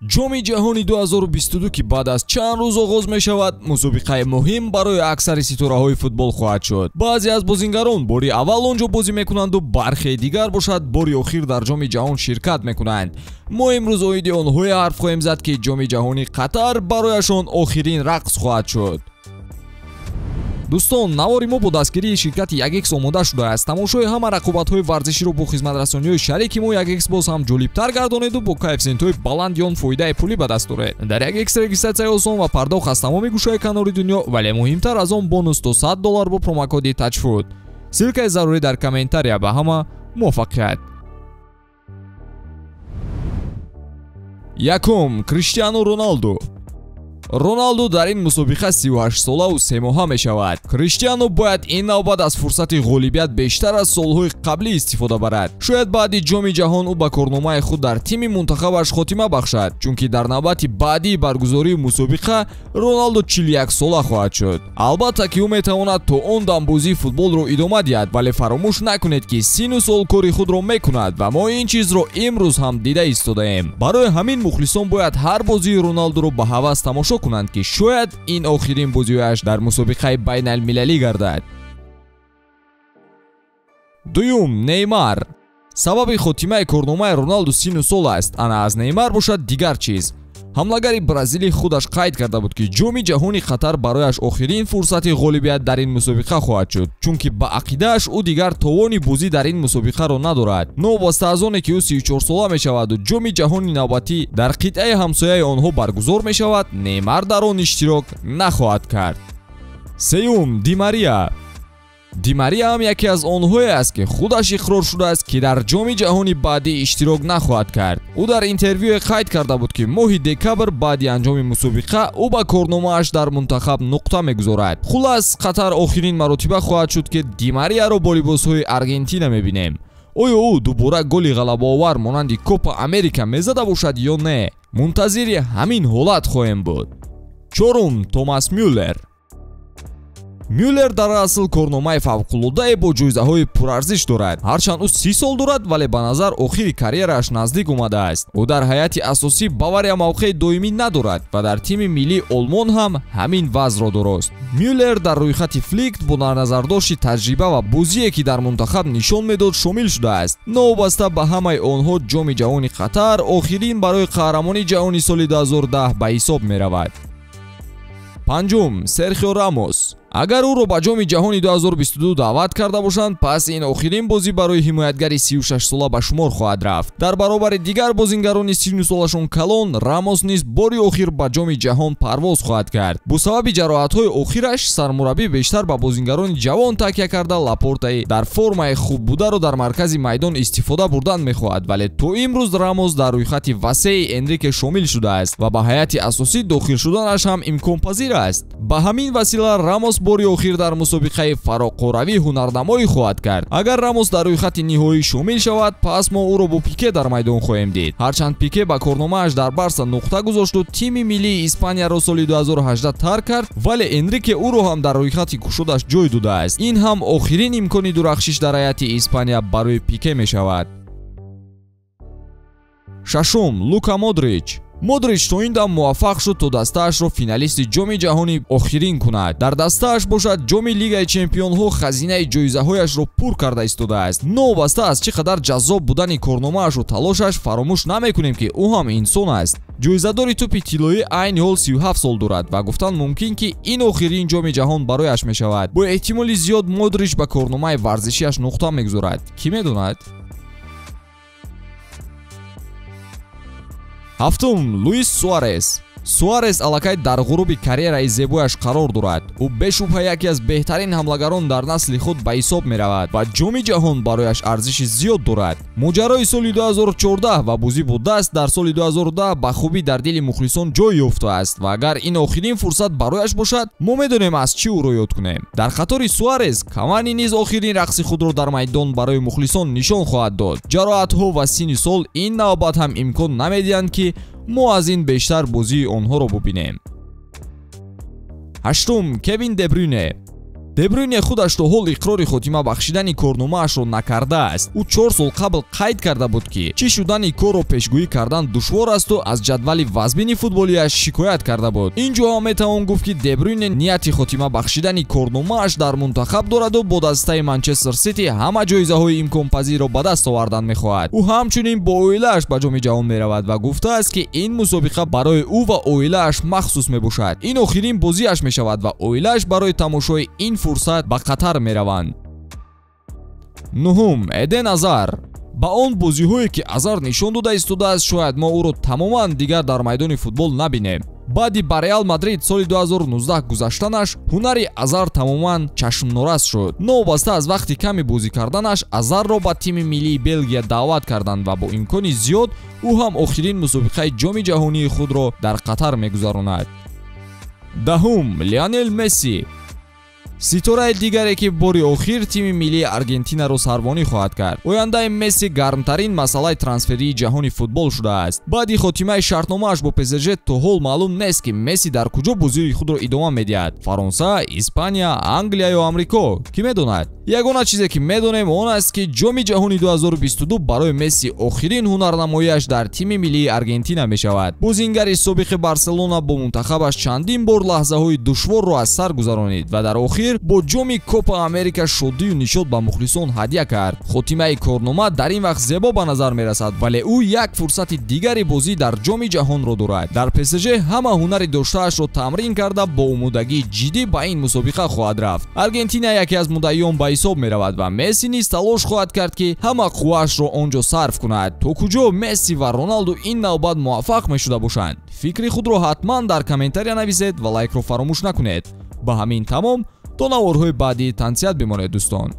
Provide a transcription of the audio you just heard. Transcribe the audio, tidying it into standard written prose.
Ҷоми ҷаҳони 2022 ки баъд аз чанд рӯз оғоз мешавад, мусобиқаи муҳим барои аксари ситораҳои футбол хоҳад шуд. Баъзе аз бозингарон бори аввал он ҷо бозӣ мекунанду бархе дигар бошад бори охир дар ҷоми ҷаҳон ширкат мекунанд. Мо имрӯз оиди онҳое ҳарф хоҳем зад, ки ҷоми ҷаҳони Қатар барояшон охирин рақс хоҳад шуд. Дӯстон, навори мо бо дастгирии ширкати 1x омода шудааст. Тамошои ҳама рақобатҳои варзиширо бо хизматрасониҳои шарики мо 1x боз ҳам ҷолибтар гардонеду бо коэффисиентҳои баланди он фоидаи пулӣ ба даст оред. Дар 1x регистратсияи осон ва пардохт аз тамоми гӯшаи канори дунё, вале муҳимтар аз он бонус то $100 бо промокоди TAJFOOT. Ссылкаи зарурӣ дар комментария. Ба ҳама муваффақият. Якум, Криштиану Роналду. Роналду дар ин мусобиқа 38 солаву 3 моҳа мешавад. Криштиану бояд ин навбат аз фурсати ғолибият бештар аз солҳои қаблӣ истифода барад. Шояд баъди ҷоми ҷаҳон ӯ ба корномаи худ дар тими мунтахабаш хотима бахшад, чунки дар навбати баъдии баргузории мусобиқа Роналду 41 сола хоҳад шуд. Албатта ки ӯ метавонад то он дам бозии футболро идома диҳад, вале фаромӯш накунед, ки сину сол кори худро мекунад ва мо ин чизро имрӯз ҳам дида истодаем. Барои ҳамин мухлисон бояд ҳар бозии Роналдуро ба ҳавас тамошо кунанд, ки шояд ин охирин бозиҳояш дар мусобиқаи байналмилалӣ гардад. Дуюм, Неймар. Сабаби хотимаи корномаи Роналду сину сол аст. Ана аз Неймар бошад дигар чиз. Ҳамлагари бразилӣ худаш қайд карда буд, ки ҷоми ҷаҳони Қатар барояш охирин фурсати ғолибият дар ин мусобиқа хоҳад шуд, чунки ба ақидааш ӯ дигар товони бозӣ дар ин мусобиқаро надорад. Новобаста аз оне ки ӯ 34 сола мешаваду ҷоми ҷаҳони навбатӣ дар қитъаи ҳамсояи онҳо баргузор мешавад, Неймар дар он иштирок нахоҳад кард. Сеюм, Димария. Димария ҳам яке аз онҳое аст, ки худаш иқрор шудааст, ки дар ҷоми ҷаҳони баъдӣ иштирок нахоҳад кард. Ӯ дар интервюе қайд карда буд, ки моҳи декабр баъди анҷоми мусобиқа ӯ ба корномааш дар мунтахаб нуқта мегузорад. Хулас, Қатар охирин маротиба хоҳад шуд, ки Димарияро бо либосҳои Аргентина мебинем. Оё ӯ дубора голи ғалабаовар монанди Копа Америка мезада бошад ё не, мунтазири ҳамин ҳолат хоҳем буд. Чорум, Томас Мюллер. Мюллер дар асл корномаи фавқулоддае бо ҷоизаҳои пурарзиш дорад. Ҳарчанд ӯ 30 сол дорад, вале ба назар охири карьерааш наздик омадааст. Ӯ дар ҳайати асосӣ Бавария мавқеи доимӣ надорад ва дар тими миллии Олмон ҳам ҳамин вазъро дорост. Мюллер дар рӯйхати Фликт бо нарназардошти таҷриба ва бозие, ки дар мунтахаб нишон медод, шомил шудааст. Новобаста ба ҳамаи онҳо ҷоми ҷаҳони Қатар охирин барои қаҳрамони ҷаҳони соли 2010 ба ҳисоб меравад. Панҷум, Серхио Рамос. Агар ӯро ба ҷоми ҷаҳони 2022 даъват карда бошанд, пас ин охирин бозӣ барои ҳимоятгари 36 сола ба шумор хоҳад рафт. Дар баробари дигар бозингарони сину солашон калон, Рамос низ бори охир ба ҷоми ҷаҳон парвоз хоҳад кард. Бо сабаби ҷароҳатҳои охираш сармураббӣ бештар ба бозингарони ҷавон такя карда, Лапортаи дар формаи хуб бударо дар маркази майдон истифода бурдан мехоҳад, вале то имрӯз Рамос дар рӯйхати васеи Энрике шомил шудааст ва ба ҳайати асосӣ дохил шуданаш ҳам имконпазир аст. Ба ҳамин васила Рамос бори охир дар мусобиқаи фароқоравӣ ҳунарнамоӣ хоҳад кард. Агар Рамос дар рӯйхати ниҳоӣ шомил шавад, пас мо ӯро бо Пике дар майдон хоҳем дид. Ҳарчанд Пике ба корномааш дар Барса нуқта гузошту тими миллии Испанияро соли 2018 тарк кард, вале Энрике ӯро ҳам дар рӯйхати кушодаш ҷой додааст. Ин ҳам охирин имкони дурахшиш дар ҳайати Испания барои Пике мешавад. Шашум, Лука Модрич. Модрич то ин дам муваффақ шуд, то дастаашро финалисти ҷоми ҷаҳони охирин кунад. Дар дастааш бошад ҷоми Лигаи чемпионҳо хазинаи ҷоизаҳояшро пур карда истодааст. Новобаста аз чӣ қадар ҷаззоб будани корномаашу талошаш, фаромӯш намекунем, ки ӯ ҳам инсон аст. Ҷоизадори тӯпи тиллоӣ айни ҳол 37 сол дорад ва гуфтан мумкин, ки ин охирин ҷоми ҷаҳон барояш мешавад. Бо эҳтимоли зиёд Модрич ба корномаи варзишиаш нуқта мегузорад. Кӣ медонад? Ҳафтум, Луис Суарес. Суарес аллакай дар ғуруби карьераи зебояш қарор дорад. Ӯ бешубҳа яке аз беҳтарин ҳамлагарон дар насли худ ба ҳисоб меравад ва ҷоми ҷаҳон барояш арзиши зиёд дорад. Моҷарои соли 2014 ва бозӣ бо даст дар соли 2010 ба хубӣ дар дили мухлисон ҷой ёфтааст ва агар ин охирин фурсат барояш бошад, мо медонем, аз чӣ ӯро ёд кунем. Дар қатори Суарес Кавани низ охирин рақси худро дар майдон барои мухлисон нишон хоҳад дод. Ҷароҳатҳо ва синни сол ин навбат ҳам имкон намедиҳанд, ки мо аз ин бештар бозии онҳоро бубинем. Ҳаштум, Кевин Дебрюне. Дебрюйне худаш то ҳол иқрори хотима бахшидани корномаашро накардааст. Ӯ 4 сол қабл қайд карда буд, ки чӣ шудани корро пешгӯӣ кардан душвор асту аз ҷадвали вазмини футболиаш шикоят карда буд. Ин ҷо ҳам метавон гуфт, ки Дебрюйне нияти хотима бахшидани корномааш дар мунтахаб дораду бо дастаи Манчестер Сити ҳама ҷоизаҳои имконпазирро ба даст овардан мехоҳад. Ӯ ҳамчунин бо оилааш ба ҷоми ҷаҳон меравад ва гуфтааст, ки ин мусобиқа барои ӯ ва оилааш махсус мебошад. Ин охирин бозиаш мешавад ва оилааш барои тамошои ин фурсат ба Қатар мераванд. Нуҳум, Эден Азар. Ба он бозиҳое, ки Азар нишон дода истодааст, шояд мо ӯро тамоман дигар дар майдони футбол набинем. Баъди ба Реал Мадрид соли 2019 гузаштанаш, ҳунари Азар тамоман чашмнорас шуд. Новобаста аз вақти ками бозӣ карданаш, Азарро ба тими миллии Белгия даъват карданд ва бо имкони зиёд ӯ ҳам охирин мусобиқаи ҷоми ҷаҳонии худро дар Қатар мегузаронад. Даҳум, Лионел Месси. Ситораи дигаре, ки бори охир тими миллии Аргентинаро сарбонӣ хоҳад кард. Ояндаи Месси гармтарин масъалаи трансферии ҷаҳони футбол шудааст. Баъди хотимаи шартномааш бо ПСЖ то ҳол маълум нест, ки Месси дар куҷо бозии худро идома медиҳад: Фаронса, Испания, Англия ё Амрико, кӣ медонад? Ягона чизе, ки медонем, он аст, ки ҷоми ҷаҳони 2022 барои Месси охирин ҳунарнамоиаш дар тими миллии Аргентина мешавад. Бозингари собиқи Барселона бо мунтахабаш чандин бор лаҳзаҳои душворро аз сар гузаронид ва дар охир бо ҷоми Копа Америка шодию нишод ба мухлисон ҳадя кард. Хотимаи корнома дар ин вақт зебо ба назар мерасад, вале ӯ як фурсати дигари бозӣ дар ҷоми ҷаҳонро дорад. Дар ПСЖ ҳама ҳунари доштаашро тамрин карда, бо омодагии ҷиддӣ ба ин мусобиқа хоҳад рафт. Аргентина яке аз муддаиён ба ҳисоб меравад ва Месси низ талош хоҳад кард, ки ҳама қувваашро он ҷо сарф кунад. То куҷо Месси ва Роналду ин навбат муваффақ мешуда бошанд? Фикри худро ҳатман дар комментария нависед ва лайкро фаромӯш накунед. Ба ҳамин тамом, то наворҳои баъдӣ тансиҳат бимонед, дӯстон.